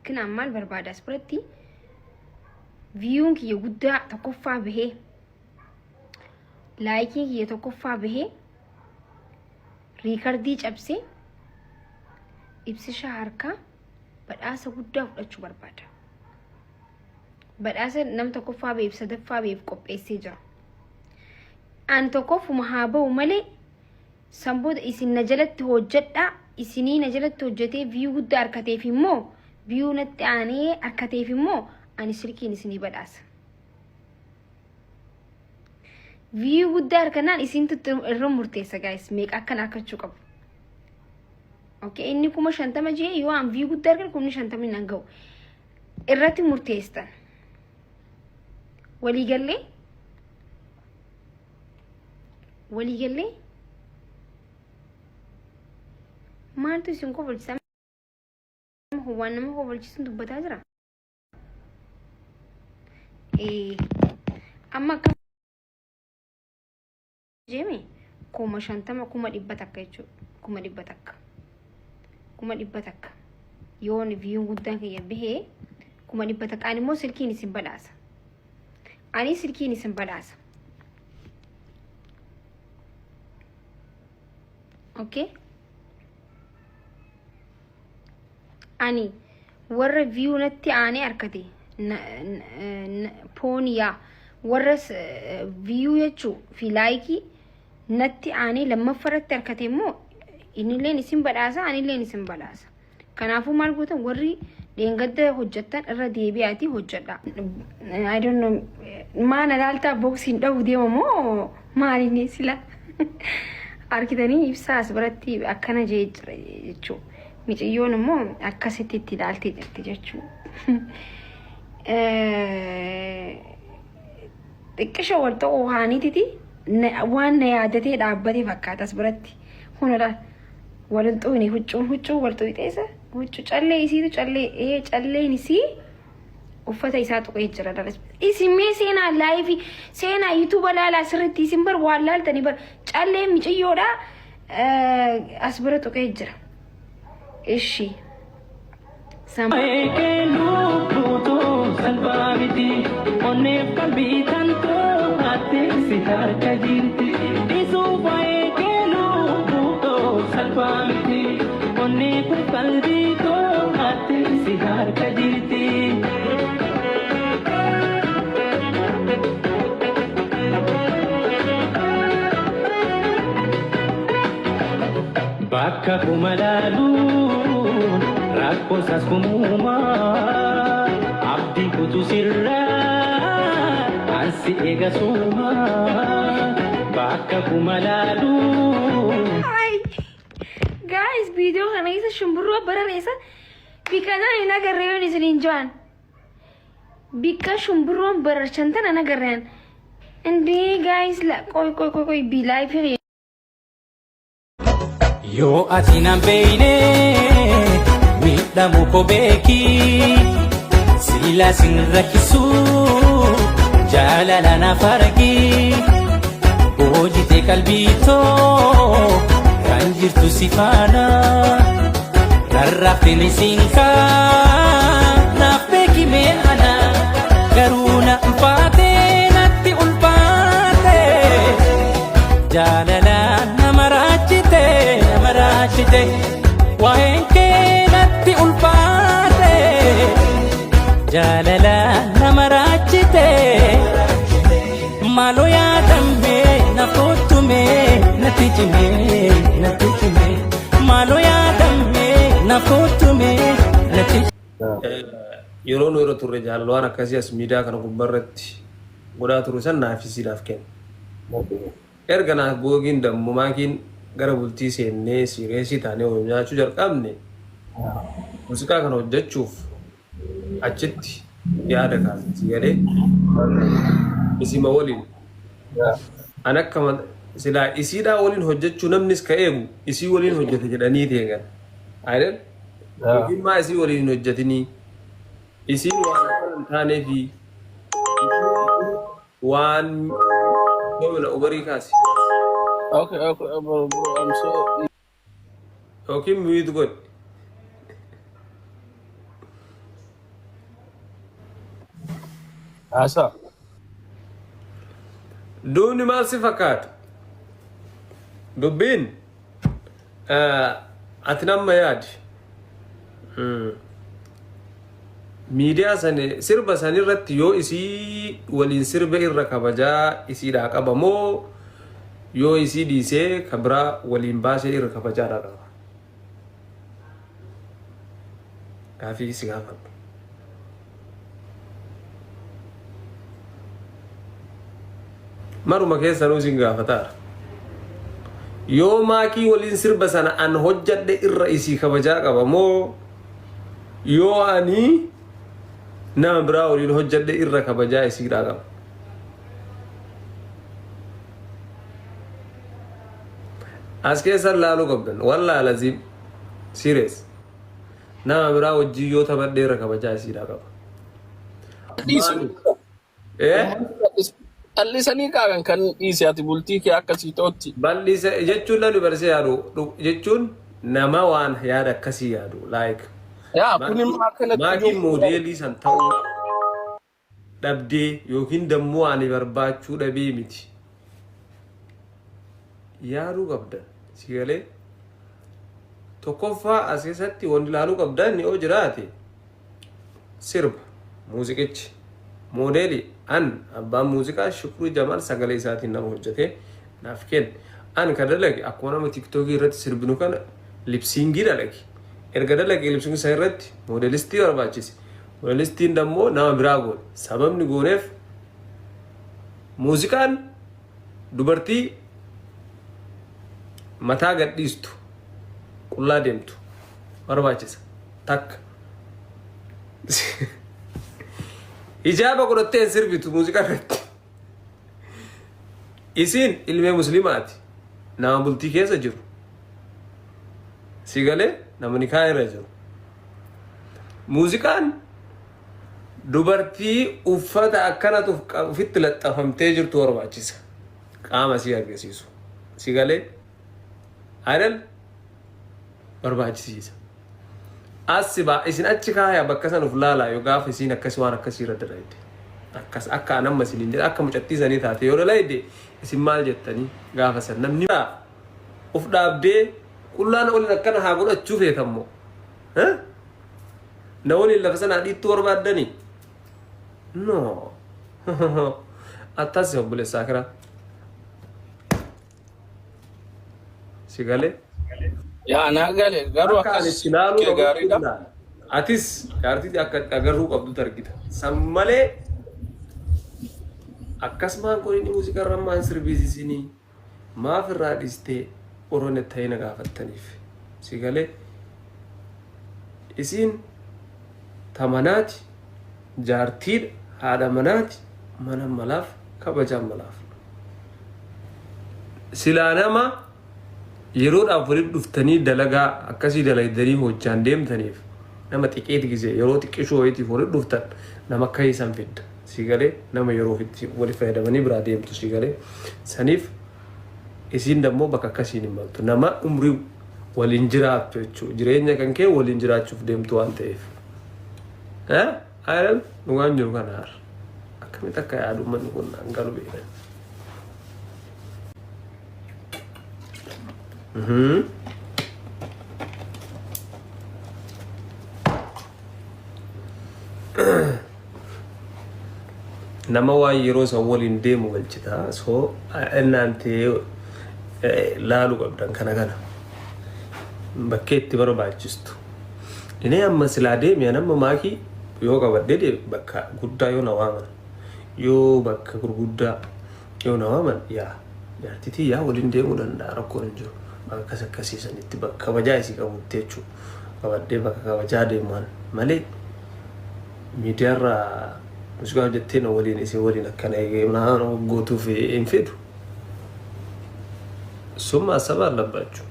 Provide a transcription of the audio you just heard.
Kinaan maal barbaada as biratti viyuun kiyya guddaa tokkoffaa bahee laayikiin kiyya tokkoffaa bahee riikardii cabsee ibsishaa harkaa badhaasa guddaa fudhachuu barbaada. Badhaasa nam tokkoffaa baheef sadaffaa baheef qopheessee jira. An tokkoffuma haa bahu malee san booda isin na jalatti hojjedhaa isinii na jalatti hojjetee viyuu guddaa harkateef immoo viyuu natti aanee harkateef immoo ani silkiin isinii badhaasa. Viyuu guddaa harkannaan isintu irra murteessa gaayis meeqa akkan harkachuu qabu. Okay, inni 50,000 jee yoo an viyuu guddaa harkan 50,000 nan ga'u. Irratti murteessan. Waliigallee waliigallee maaltu isin kofalchisa? Waan nama kofalchiisuun dubbataa jira. Amma akkam jeeme 50,000 100,000 jechuudha. 100,000. 100,000. Yoon viyuun guddaan kiyya bahee 100,000 ani immoo silkiin isin badhaasa. Ani silkiin isin badhaasa. Okay? Ani warra viyuu natti aanee harkate pooniyaa warra viyuu jechuu fi laayikii natti aanee lammaffaa irratti harkate immoo innilleen isin badhaasa anilleen isin badhaasa. Kanaafuu maal gootan warri dheengadda hojjettan irra deebi'aatii hojjedha. I don't know maana laaltaa boksiin dha'uu deema moo maalinni sila argitanii ibsaa as biratti akkana jee jira jechuudha. Miciyyoon immoo akkasitti itti ilaaltee jirti jechuudha. Xiqqisha wal ta'uu haaniititi waan na yaadatee dhaabbatee fakkaata as biratti. Kunodha wal hin xuqne huccuun huccuu wal xuqxeessa huccuu callee isiitu callee ee calleen isii uffata isaa tuqee jira dalas. Isin mee seenaa laayifii seenaa yuutuuba laalaa sirriitti isin bar waan laaltanii bar callee miciyyoodha as bira tuqee jira. Ishi. Sama. Eekee lubbuutu salphaa miti onneef qalbii tantoo hattee si harka jirti dhisuuf eekee lubbuutu salphaa miti onneef qalbii too hattee si harka jirti. Bakka kuma laaluun rakkoon isaas kumuuma abdii kutu sirraa ansi eega suuma bakka kuma laaluun. Ay, guys, viidiyoo kana keessa shumburroo barareessa bikka isaan hin agarre yoon isiniin jo'an. Bikka shumburroon bararchan tana hin agarreen. Indii guys, la qoy qoy qoy qoy bi live Yoo ati nan beeyne miidhamu koo beeki sila sin rakkisu jaalala naaf argi boojite qalbii too kan jirtu si faana rarraafteen isin kaa naaf beeki mee ana garuu na ulfaate natti ulfaate. Jaalala nama raachite nama raachite waa'een kee natti ulfaate jaalala nama raachite maaloo yaadame na kottume natti cime natti cime maaloo yaadame na kottume natti Yeroo nu irra turre jaalala waan akkasii as miidiyaa kana gubbarratti godhaa turre san naaf isiidhaaf kenne. Erga naaf googiin dammo maakiin gara bultii seennee siireesii taanee wal nyaachuu jalqabne muuziqaa kana hojjechuuf achitti yaada kaasne si galee isima waliin an akka silaa isiidhaa waliin hojjechuu namnis ka eegu isii waliin hojjete jedhanii eegan. Ayidhan yookiin maa isii waliin hin hojjetinii isiin waan akkana hin taaneefi waan yoomina ubarii kaasi Okay, bro, bro, I'm so yookiin mute godhi. Haasaa. Duubni maal si fakkaata? Dubbiin ati nama yaadi. Miidiyaa sani sirba san irratti yoo isii waliin sirba irra kabajaa isiidhaa qaba moo yoo isii dhiisee ka biraa waliin baasee irra kabajaadhaa qaba? Gaafii si gaafadhu. Maruma keessanuu isin gaafataara. Yoo maakii waliin sirba sana an hojjadhe irra isii kabajaa qaba moo yoo ani nama biraa waliin hojjadhe irra kabajaa isiidhaa qaba? As keessan laaluu qabdan. Wallaahi laziim. Serious. Nama biraa wajjin yoo taphadhe irra kabajaa isiidhaa qaba. Dhiisu. Eh? Callisanii kaakan kan dhiise ati bultii kee akkasii ta'utti. Bal'ise jechuun namni barsee yaadu jechuun nama waan yaada akkasii yaadu like Yaa kun immoo akkanatti maakiin moodeelii san ta'uu dhabdee yookiin dammoo ani barbaachuu dhabee miti. Yaaduu qabdan si galee tokkoffaa as keessatti wanti ilaaluu qabdan yoo jiraate sirba muuziqichi moodeelii an abbaan muuziqaa Shukrii Jamaal sagalee isaatiin nama hojjete naaf kenne. An ka dalage akkuma nama tiktookii irratti sirbinu kana lipsiingii dalage. Erga dalage lipsiingii isaa irratti moodelistii barbaachise. Moodelistiin dammoo nama biraa goone. Sababni gooneef muuziqaan dubartii mataa gadhiistu qullaa deemtu barbaachisa. Takka. Hijaaba godhattee hin sirbitu muuziqaa irratti. Isiin ilmee musliimaati. Nama bultii keessa jiru. Si galee nama nikaa irra jiru. Muuziqaan dubartii uffata akkanatu ofitti laxxafamtee jirtu barbaachisa. Qaama sii argisiisu. Si galee Adal barbaachisiisa. As si baa isin achi kaaya bakka san uf laalaa yoo gaafa isiin akkas waan akkasii irra dalayde. Akkas akka an amma isiniin jedhe akka mucattii sanii taate yoo dalayde isin maal jettanii gaafa san namni uf dhaabdee qullaa na waliin akkana haa godhachuu feetammoo. Na waliin lafa sanaa dhiittuu barbaaddanii? No. Attas obboleessaa kiraa. Si galee? Yaa naa gale garuu Akka ani akkas itti ilaaluu kee qabutti gaariidha. ilaala. Atis jaartiitti akka itti agarruu qabdutti argita. San malee akkasumaan kun inni muuziqaa irra maan sirbiisisinii maaf irraa dhiistee oroon ta'ee na gaafattaniif. Si galee? Isiin ta manaati jaartiidha haadha manaati mana malaaf kabajaan malaaf. Silaa nama yeroodhaaf walitti dhuftanii dalagaa akkasii dalaydanii hojjaan deemtaniif nama xiqiit gisee yeroo xiqqishuu wayiitiif walitti dhuftan nama akka isan fidda si galee nama yeroo ofitti wali fayyadamanii biraa deemtu si galee saniif isiin dammoo bakka akkasiin hin maltu nama umrii waliin jiraattu jechuudha jireenya kan kee waliin jiraachuuf deemtu waan ta'eef. Eh? Ayran dhugaan jiru kana har. Akkamitti akka yaadu uummanni kun naan galu beekan. Nama waan yeroo san waliin deemu galchita. So innaan ta'ee laalu qabdan kana kana. Bakkee itti barbaachistu. Inni amma silaa deemi an amma maakii yoo qabadhee deeme bakka guddaa yoo na waaman yoo bakka gurguddaa yoo na waaman yaa jaartii tiyyaa waliin deemuu danda'a rakkoon hin jiru. Bakka akkas akkasii sanitti bakka kabajaa isii qabutti jechuudha. Qabadhee bakka kabajaa deemaan malee miidiyaarraa muuziqaa hojjettee na waliin isin waliin akkana eegee naan gootuuf hin fedhu. Summa asaba አለባችሁ።